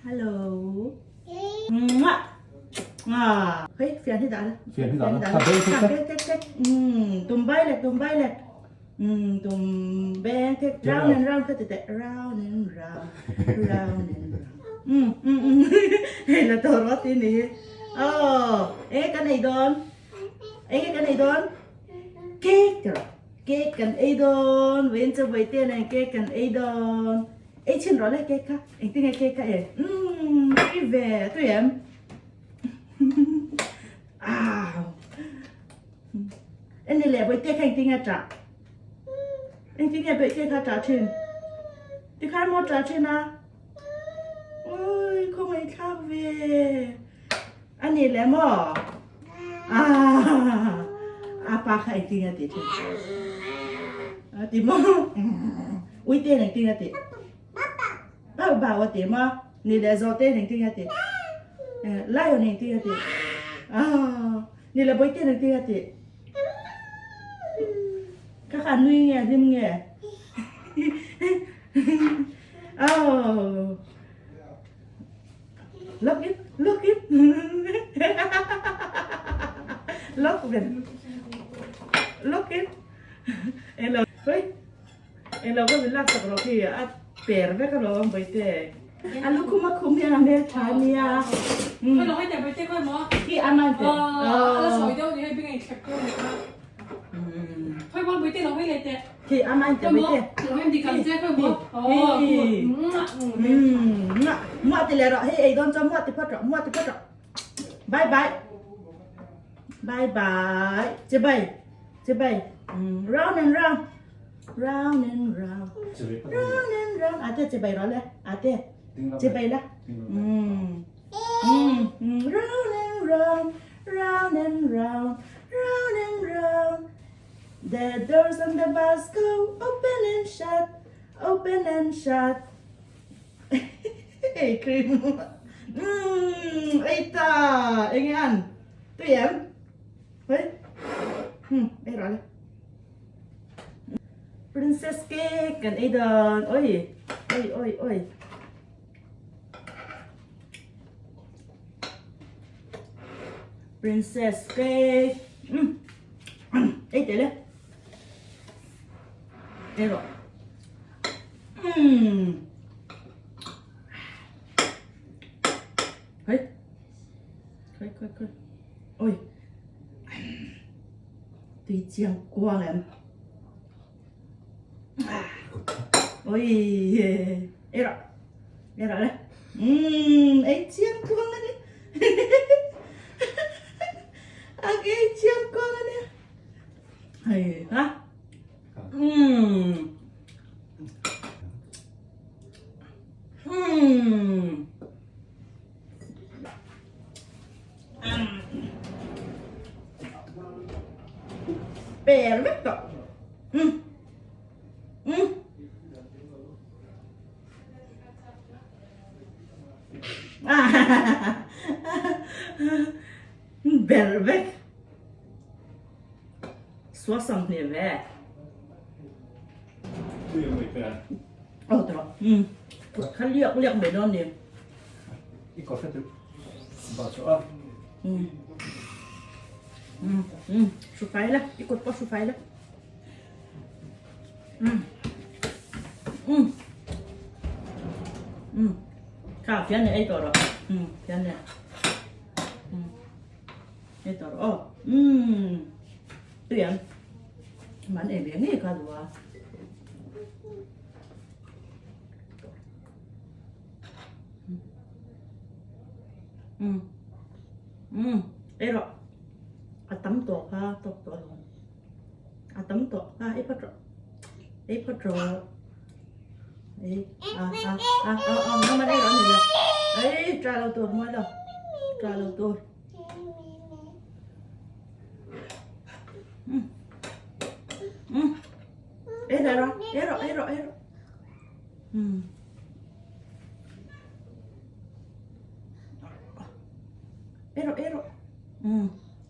Hello. Mua. À, hey, fian hi dah la. Fian hi dah la. Kha beng tek tek tek tek. Tum bai le, tum bai le. Tum beng tek round and round kha ti teh. Round and round, round and round. Hei la to ro ti ni. Oh, e kan ei dawn. Enge kan ei dawn? Cake rawh. Cake kan ei dawn. Vawiin chu Bawihtea nen cake kan ei dawn. Ei chhin rawh le cake kha. Engtin nge cake kha e? Umm tui ve tui em? Aw. Eni leh Bawihtea kha engtin nge a ṭah? Engtin nge Bawihtea kha a ṭah ṭhin? Tikhan maw a ṭah ṭhin a? Oi khawngaihthlak ve. A ni leh maw? Ah, a pa kha engtin a ti thin? A ti maw? Ui ten engtin a ti? Bau bau a ti maw? Ni leh zawh ten engtin a ti? Lion engtin a ti? Ah, ni leh bawi ten engtin a ti? Kha kha nui nge hlim nge? Oh. Look it, look it. Look it. Look it. Elo, hoi. Elo ka min lak sak rawh khi a per vek alawm Bawihte. A lukhum a khum hian a hmel tha ania. Khoi lo hei teh Bawihte khoi maw? Khi a man teh. A la sawi deuh ni hei beng a inthlep deuh ni kha. Khoi maw Bawihte lo hei leh teh. Khi a man teh Bawihte. Lo hei dik ang che khoi maw? Oh, Muah, muah ti leh rawh. Hei ei dawn chuan muah ti phawt rawh, muah ti phawt rawh. Bye bye. Bye bye. Che bai. Che bai. Round and round. Round and round. Round and round. Ate che bai rawh le. Ate. Che bai la. Round and round. Round and round. Round and round. The doors on the bus go open and shut. Open and shut. Hey, cream. Ei ta. Enge an. Tui em? Hei. Ei rawh le. Princess cake kan ei dawn. Oi. Oi oi oi. Princess cake. Ei teh le. Ei rawh. Hei. Khoi khoi khoi. Oi. Tui chiang kuang em. Oi. Ei rawh. Ei rawh le. Ei chiang kuang ani. Ak ei chiang kuang ani. Hei ha. Per vek tawh. Ber vek. Suasam hne ve. Aw tawh. Kha liak liak mai dawn ni. I kawt kha chu ba chu a. Hru fai la. I kut pawh hru fai la. Kha fian leh ei tawh rawh. Fian leh. Ei tawh rawh aw. Tui ang. Man ei ve ngei kha duh a. Ei rawh. A tam tawh kha tawk tawh alawm. A tam tawh a ei phawt rawh. Ei phawt rawh. Ei a a a a a nangman ei rawh a ni le. Ei tla lo tur mawi lo. Tla lo tur. Ei leh rawh. Ei rawh ei rawh ei rawh. Ei rawh ei rawh.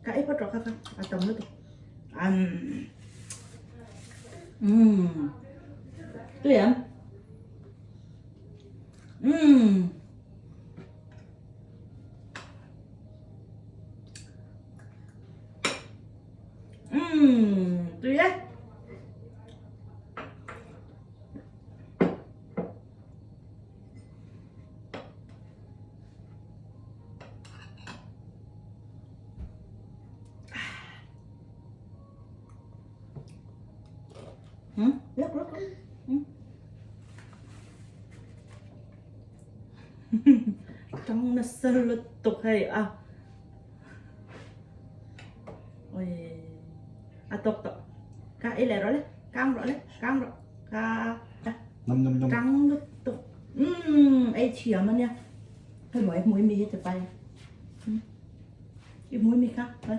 Ka ei phawt rawh kha kha a tam lutuk. Tui em? Look look look. Ừ. Tang nasa lutuk hei a. Oi. A tawk tawh. Ka ei leh rawh le. Kang rawh le. Kang rawh. Ka Nam nam nam. Tang lutuk. Umm ei thiam ania. Hei mawi hmui mi hi ti pai. I hmui mi kha. Hei.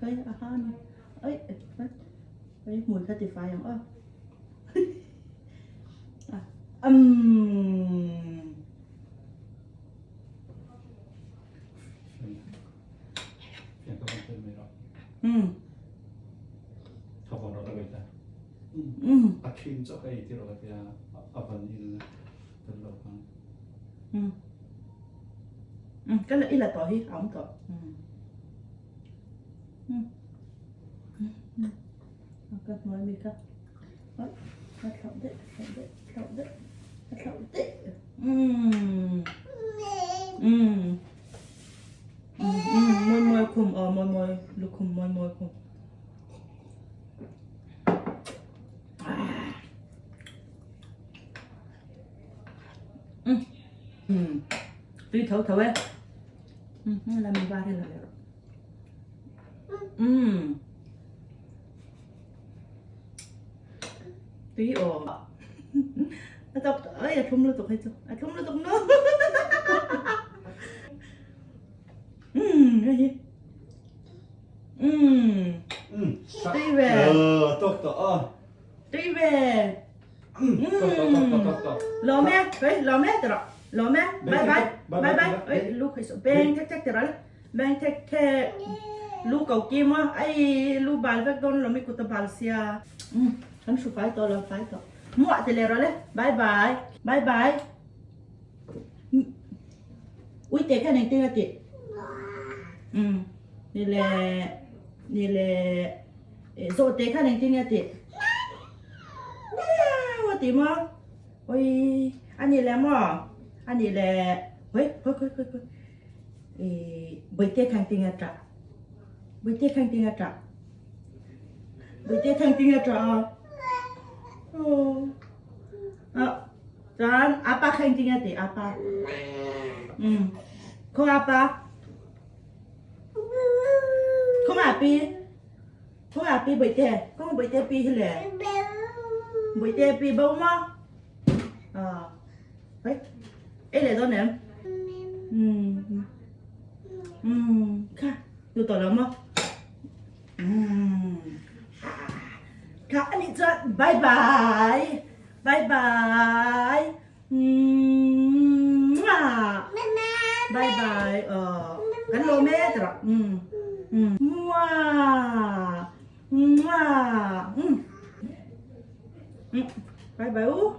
Hei a ha ni. Oi hei. Hei hmui kha ti fai ang aw. Umm. A cream chu ka ei tir ka tia a vanilla tel lo khan. Ka la i la tawh hi a awm tawh. Ka hnuai mi kha. Ka thlauh daih, ka thlauh daih, thlauh daih, ka thlauh daih. Mawi mawi khum aw mawi mawi lukhum mawi mawi khum. Tui tho tho e. La mi var hi la leh rawh. Tui aw. A tawk oi a thlum lutuk hei chu. A thlum lutuk no. Hei hi. Tui ve. Tawk tawh a. Tui ve. Tawk tawh tawk tawh tawk tawh. Lawm e. Hei lawm e ti rawh. Lawm e. Bye bye. Bye bye. Oi lu khawi saw beng thek thek ti rawh le. Beng thek thek. Lu ko kim a. Ai lu bal vek dawn lo mi kut a bal sia. Kan hru fai tawh lo fai tawh. Muah ti leh rawh le. Bye bye. Bye bye. Ui te khan engtin a tih? Umm ni le ni le zawh te khan engtin a tih? Miau a tih maw? Ui a ni le maw? A ni le hoi hoi hoi hoi hoi ih Bawihte kha engtin a tah? Bawihte kha engtin a tah? Bawihte kha engtin a tah a? Aww ah. Chuan apa kha engtin nge tih apa? Umm khaw apa? Khaw nga pi? Khaw nga pi bawihte? Khaw nga bawihte pi hi le? Bawihte pi bo maw? Ah hei ei leh dawn em? Umm umm kha tu tawh lo maw? Umm kha anih chuan bye bye. Bye bye. Mwah. Bye bye. Ờ, kan lawm e ti rawh. Um. Um. Mwah. Mwah. Um. Bye bye u.